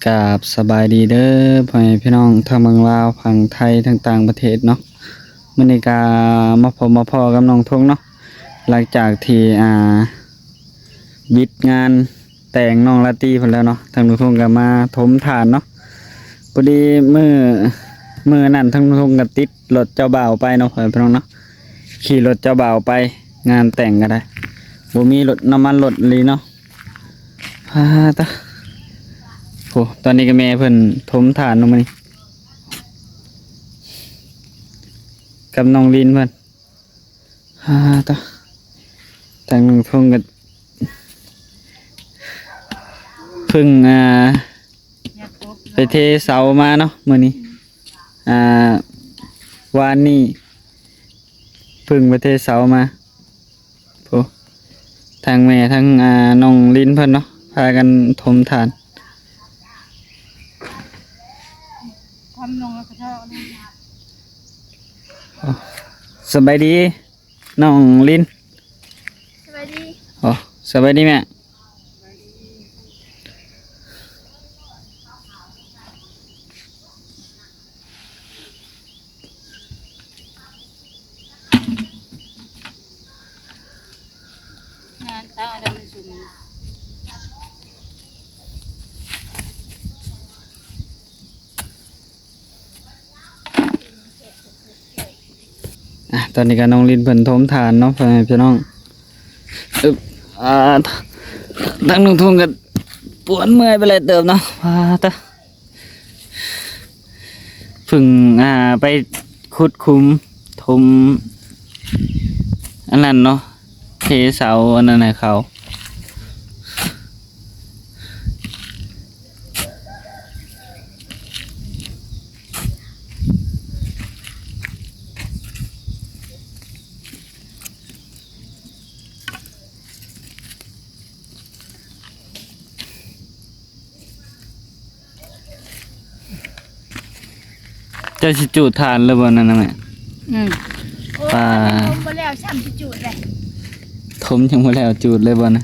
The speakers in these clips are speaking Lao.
ກາບສະບາຍດີເດີ ພໍ່ແມ່ພີ່ນ້ອງທັງເມືອງລາວ ຝັ່ງໄທ ທັງຕ່າງປະເທດເນາະ. ມື້ນີ້ກະມາພົບມາພໍ້ກັບນ້ອງທຸງເນາະ ຫຼັງຈາກທີ່ ອ່າ ບິດງານແຕ່ງນ້ອງລາຕີເພິ່ນແລ້ວເນາະ ທາງນ້ອງທຸງກະມາຖົມຖ່ານເນາະ. ພໍດີມື້ ມື້ນັ້ນທາງນ້ອງທຸງກະຕິດລົດເຈົ້າບ່າວໄປເນາະ ພໍ່ແມ່ພີ່ນ້ອງເນາະ ຂີ່ລົດເຈົ້າບ່າວໄປງານແຕ່ງກະໄດ້ ບໍ່ມີລົດ ນ້ຳມັນລົດອີ່ຫຼີເນາະ. ອາ ຕະ ໂອ້ ຕອນນີ້ກະແມ່ເພິ່ນຖົມຖ່ານເນາະມື້ນີ້ ກັບນ້ອງລິນເພິ່ນ. ອາ ຕະ ທາງນ້ອງທຸງກະເພິ່ງ ອ່າ ໄປເທເສົາມາເນາະມື້ນີ້ ອ່າ ວານນີ້ເພິ່ງໄປເທເສົາມາ. ໂອ້ ທັງແມ່ທັງ ອ່າ ນ້ອງລິນເພິ່ນເນາະ ພາກັນຖົມຖ່ານ. ທຳລົງແລ້ວກະເທາະ. ໂອ້ ສະບາຍດີນ້ອງລິນ. ສະບາຍດີ. ໂອ້ ສະບາຍດີແມ່. ງານຕາດຳຊຸມ. ອ່ະ ຕອນນີ້ກະນ້ອງລິນເພິ່ນຖົມຖ່ານເນາະ ພໍ່ແມ່ພີ່ນ້ອງ. ອຶບ ອ່າ ທັງນ້ອງທຸງກະປວດເມື່ອຍໄປຫຼາຍເຕີບເນາະ. ອາ ຕະ ເພິ່ງ ອ່າ ໄປຂຸດຂຸມຖົມອັນນັ້ນເນາະ ເທເສົາອັນນັ້ນໃຫ້ເຂົາ. ເຈົ້າຊິຈູດຖ່ານເລີຍບໍ່ນັ້ນນະແມ່? ອືມ ປາ ຖົມບໍ່ແລ້ວຊ້ຳຊິຈູດເລີຍ. ຖົມຍັງບໍ່ແລ້ວຈູດເລີຍບໍ່ນະ?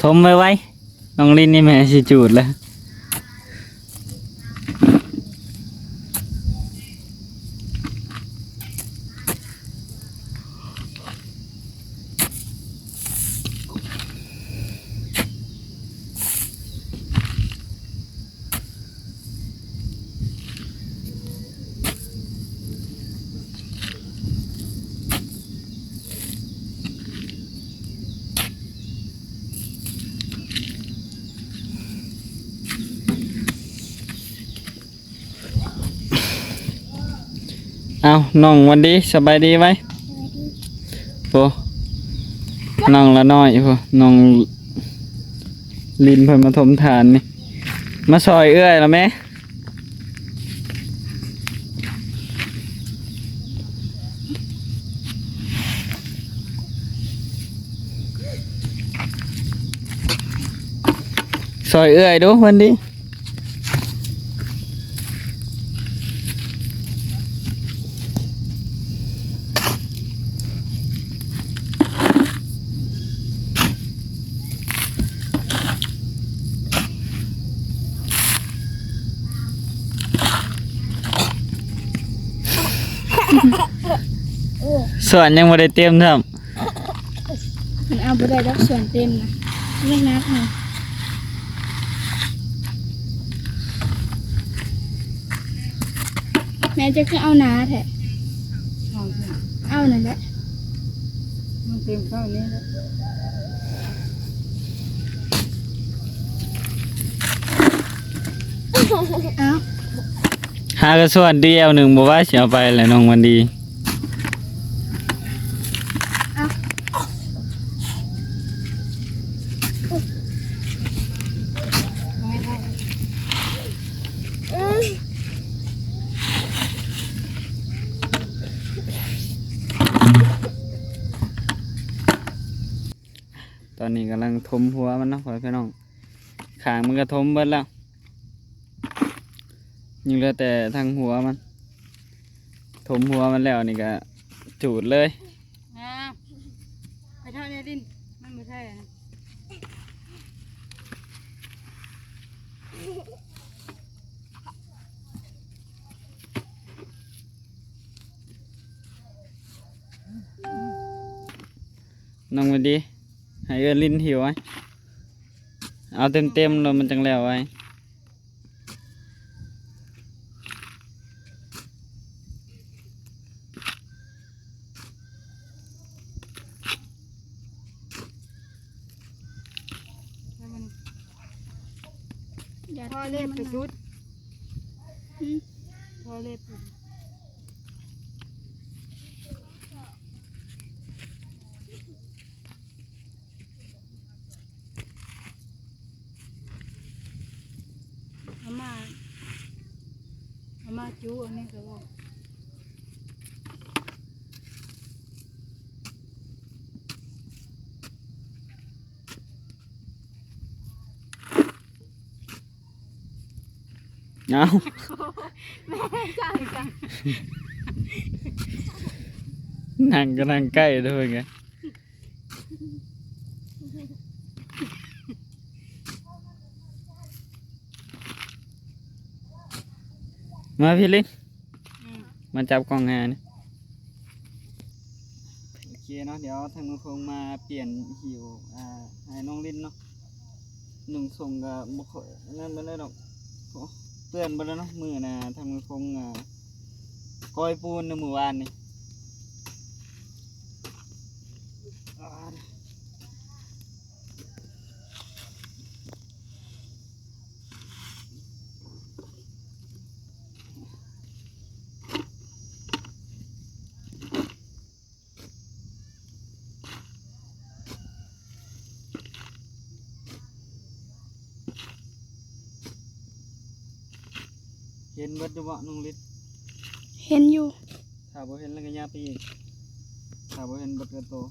ຖົມໄວໆ ນ້ອງລິນນີ້ແມ່ຊິຈູດແລ້ວ. ເອົ້າ ນ້ອງວັນດີ ສະບາຍດີໄວ. ໂອ້ ນ້ອງລະນ້ອຍ ໂອ້ ນ້ອງລິນເພິ່ນມາຖົມຖ່ານນີ້ ມາຊ່ອຍເອື້ອຍລະແມ່. ຊ່ອຍເອື້ອຍດູ ວັນດີ. ສວນຍັງບໍ່ໄດ້ເຕັມຊ້ຳ. ມັນເອົາບໍ່ໄດ້ດອກ ສວນເຕັມນະ ມັນໜັກນະ. ແມ່ ເຈົ້າຄືເອົາໜາແທ້? ເອົານັ້ນແຫຼະ ມັນເຕັມເຂົ້ານີ້ແຫຼະ. ເອົາ ຫາກະສວນດຽວໜຶ່ງບໍ່ວ່າຊິເອົາໄປແຫຼະ ນ້ອງວັນດີ. ຕອນນີ້ກຳລັງຖົມຫົວມັນເນາະ ພໍ່ແມ່ພີ່ນ້ອງ. ຂ້າງມັນກະຖົມເບິດແລ້ວ. ຍັງເຫຼືອແຕ່ທາງຫົວມັນ ຖົມຫົວມັນແລ້ວນີ້ກະຈູດເລີຍ. ອ່າ ໄປເທາະໃນດິນ ມັນບໍ່ໃຊ່ນະ. ນ້ອງແມນດີ ໃຫ້ເອື້ອຍລິນຫິ້ວໄວ້ ເອົາເຕັມໆໂລດ ມັນຈັ່ງແລ້ວໄວ. ຢາກ ພໍເລັບໄປສຸດ ອືມ ພໍເລັບ. ເອົາມາ ເອົາມາຈຸອັນນີ້ກະບໍ່. ເອົາ ແມ່ນ ນັ່ງກະນັ່ງໃກ້ໂດຍໄງ. ມາພີ່ລິນ ອືມ ມາຈັບກ້ອງໃຫ້ນີ້. ໂອເຄເນາະ ດຽວທາງນ້ອງຄົງມາປ່ຽນຫິ້ວ ອ່າ ໃຫ້ນ້ອງລິນເນາະ. ນຸ່ງສົ້ງກະບໍ່ຄ່ອຍນັ້ນປານໃດດອກ ໂອ້ ເປື້ອນເບິດແລ້ວເນາະ. ມື້ນະ ທາງນ້ອງຄົງ ອ່າ ກ້ອຍປູນໃນມື້ວານນີ້. ເຫັນເບິດຢູ່ບໍ່ນ້ອງລິດ? ເຫັນຢູ່. ຖ້າບໍ່ເຫັນແລ້ວກະຫຍັບໄປອີກ ຖ້າບໍ່ເຫັນເບິດກະໂຕ. ເ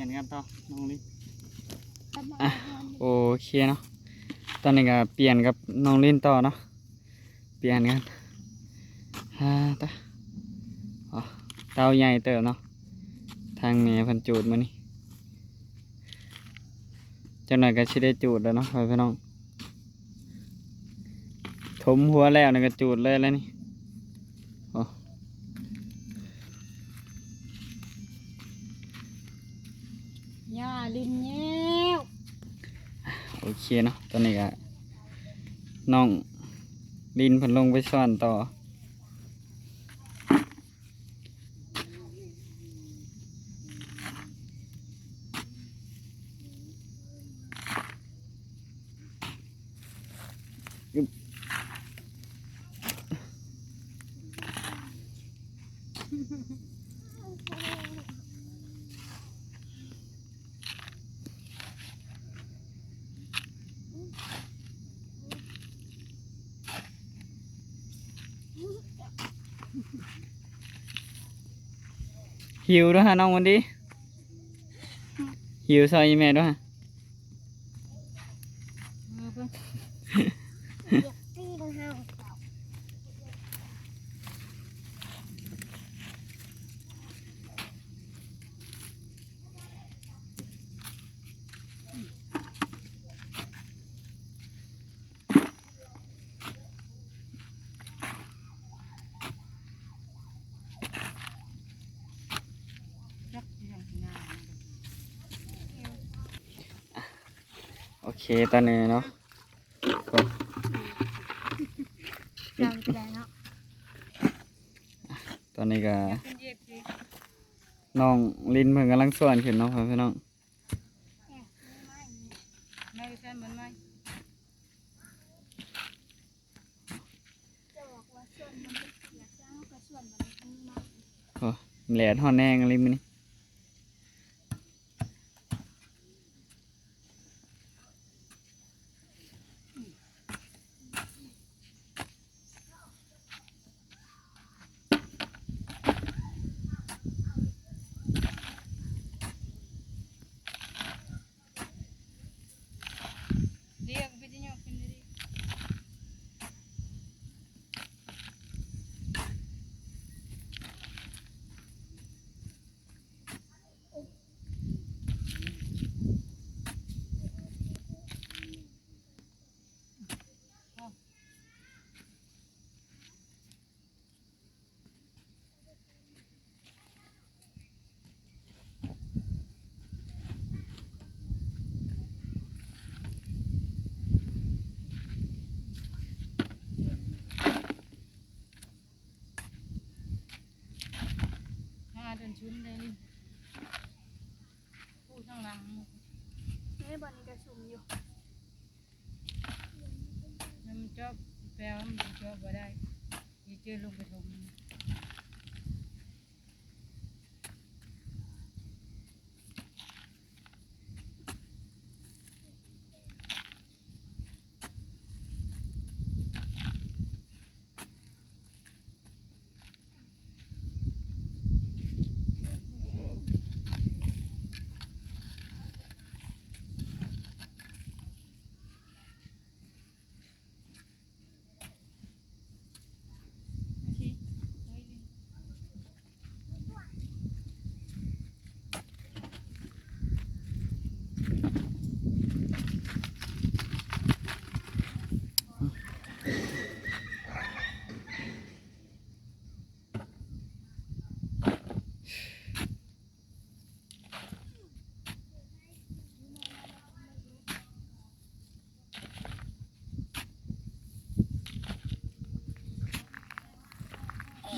ກັນຕໍ່ນ້ອງລິນ ອ່ະ ໂອເຄເນາະ ຕອນນີ້ກໍປ່ຽນກັບນ້ອງລິນຕໍ່ເນາະ ປ່ຽນກັນ ອ່າ ຕະ ອໍ ເຕົາໃຫຍ່ເຕີບເນາະ ທາງແມ່ເພິ່ນຈູດມື້ນີ້ ຈັກໜ່ອຍກໍຊິໄດ້ຈູດແລ້ວເນາະ ພໍ່ແມ່ພີ່ນ້ອງ ຖົມຫົວແລ້ວນີ້ກໍຈູດເລີຍແລ້ວນີ້ ໂອ້ ຢ່າຫຼິ້ນແລ້ວ ໂອເຄເນາະ ຕອນນີ້ກໍນ້ອງລິນເພິ່ນລົງໄປຊ້ອນຕໍ່. ຫິວເດີ້ຫາ ນ້ອງວັນດີ ຫິວຊ່ອຍອີ່ແມ່ເດີ້ຫາ. ໂອເຄ ຕອນນີ້ເນາະ ຕອນນີ້ກໍນ້ອງລິນເພິ່ນກຳລັງສ້ອນຂຶ້ນເນາະ ພໍ່ແມ່ພີ່ນ້ອງ. ໂອ້ ແດດຮ້ອນແຮງອີ່ຫຼີມື້ນີ້. ຫາຈົນຊຸມໄດ້ນີ້ ຜູ້ທາງຫຼັງ ເອີ ບ່ອນນີ້ກໍຊຸມຢູ່. ມັນຈອບແປວ ມັນຈອບບໍ່ໄດ້ ຊິເຈີລົງໄປຖົມ.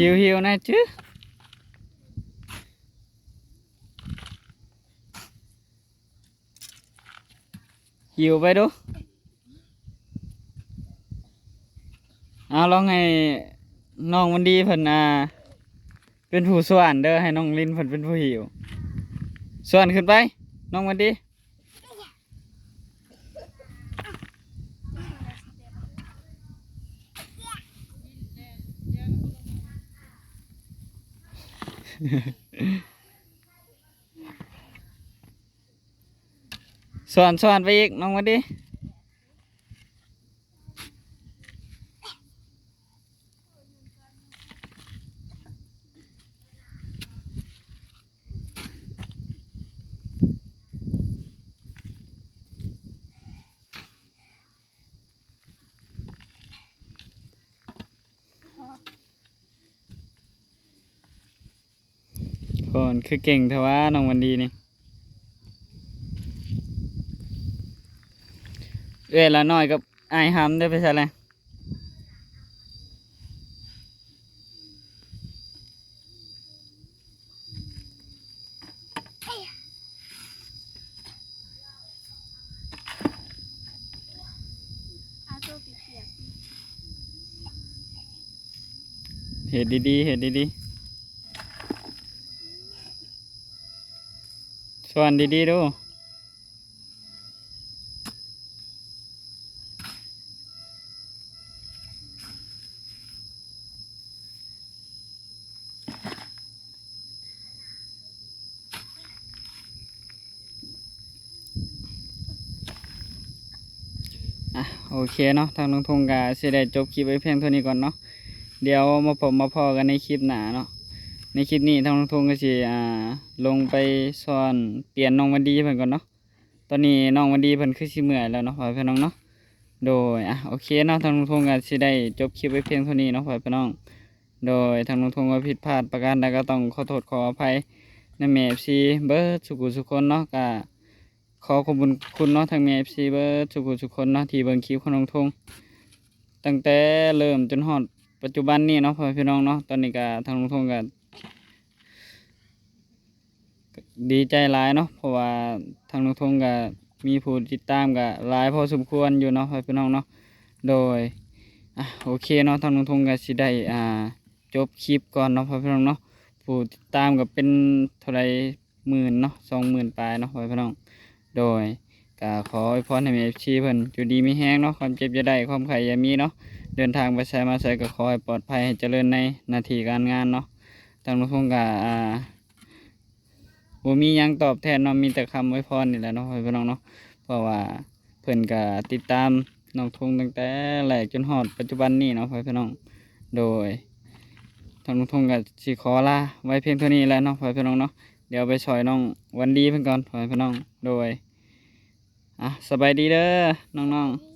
ຫິວໆ ນະຈື່ ຫິວໄປດູ. ເອົາ ລອງໃຫ້ນ້ອງວັນດີເພິ່ນ ອ່າ ເປັນຜູ້ສ້ອນເດີ ໃຫ້ນ້ອງລິນເພິ່ນເປັນຜູ້ຫິ້ວ. ສ້ອນຂຶ້ນໄປ ນ້ອງວັນດີ. ສ່ວນ ສ່ວນໄປອີກ ນ້ອງວັນດີ. ໂອ້ ຄືເກັ່ງແທ້ຫວາ ນ້ອງວັນດີນີ້. ເອື້ອຍລານ້ອຍກັບອ້າຍຫຳເດ້ ໄປໃສແລ້ວ? ເຮັດດີໆ ເຮັດດີໆ ສອນດີໆດູ. ອ່ະ ໂອເຄເນາະ ທາງນ້ອງທົງກະຊິໄດ້ຈົບຄລິບໄວ້ພຽງເທົ່ານີ້ກ່ອນເນາະ. ດຽວມາພົບມາພໍ້ກັນໃນຄລິບໜ້າເນາະ. ໃນຄລິບນີ້ທາງນ້ອງທົງກະຊິ ອ່າ ລົງໄປສອນປ່ຽນນ້ອງວັນດີເພິ່ນກ່ອນເນາະ. ຕອນນີ້ນ້ອງວັນດີເພິ່ນຄືຊິເມື່ອຍແລ້ວເນາະ ພໍ່ແມ່ພີ່ນ້ອງເນາະ. ໂດຍ ອ່ະ ໂອເຄເນາະ ທາງລຸງທົງກໍຊິໄດ້ຈົບຄລິບໄວ້ພຽງເທົ່ານີ້ເນາະ ພໍ່ແມ່ພີ່ນ້ອງ. ໂດຍ ທາງລຸງທົງວ່າຜິດພາດປະການໃດກໍຕ້ອງຂໍໂທດຂໍອະໄພນຳແມ່ເອັຟຊີເບິດສູ່ຜູ້ສູ່ຄົນເນາະ. ກໍຂໍຂອບຄຸນເນາະ ທັງແມ່ເອັຟຊີເບິດສູ່ຜູ້ສູ່ຄົນເນາະ ທີ່ເບິ່ງຄລິບຂອງລຸງທົງຕັ້ງແຕ່ເລີ່ມຈົນຮອດປັດຈຸບັນນີ້ເນາະ ພໍ່ແມ່ພີ່ນ້ອງເນາະ. ຕອນນີ້ກໍທາງລຸງທົງກໍ ດີໃຈຫຼາຍເນາະ ເພາະວ່າທາງລຸງທົງກໍມີຜູ້ຕິດຕາມກໍຫຼາຍພໍສົມຄວນຢູ່ເນາະ ພໍ່ແມ່ພີ່ນ້ອງເນາະ. ໂດຍ ອ່ະ ໂອເຄເນາະ ທາງລຸງທົງກໍຊິໄດ້ ອ່າ ຈົບຄລິບກ່ອນເນາະ ພໍ່ແມ່ພີ່ນ້ອງເນາະ. ຜູ້ຕິດຕາມກໍເປັນເທົ່າໃດໝື່ນເນາະ ສອງໝື່ນປາຍເນາະ ພໍ່ແມ່ພີ່ນ້ອງ. ໂດຍ ກໍຂໍອວຍພອນໃຫ້ແມ່ເອັຟຊີເພິ່ນຢູ່ດີມີແຮງເນາະ ຄວາມເຈັບຢ່າໄດ້ ຄວາມໄຂ້ຢ່າມີເນາະ. ເດີນທາງໄປໃສມາໃສກໍຂໍໃຫ້ປອດໄພ ໃຫ້ຈະເລີນໃນໜ້າທີ່ການງານເນາະ. ທາງລຸງທົງກໍ ອ່າ ບໍ່ມີຫຍັງຕອບແທນເນາະ ມີແຕ່ຄຳອວຍພອນນີ້ແຫຼະເນາະ ພໍ່ແມ່ພີ່ນ້ອງເນາະ. ເພາະວ່າເພິ່ນກໍຕິດຕາມນ້ອງທົງຕັ້ງແຕ່ແລກຈົນຮອດປັດຈຸບັນນີ້ເນາະ ພໍ່ແມ່ພີ່ນ້ອງ. ໂດຍ ທາງລຸງທົງກໍຊິຂໍລາໄວ້ພຽງເທົ່ານີ້ແຫຼະເນາະ ພໍ່ແມ່ພີ່ນ້ອງເນາະ. ດຽວໄປຊ່ອຍນ້ອງວັນດີເພິ່ນກ່ອນ ພໍ່ແມ່ພີ່ນ້ອງ. ໂດຍ ອ່ະ ສະບາຍດີເດີນ້ອງໆ.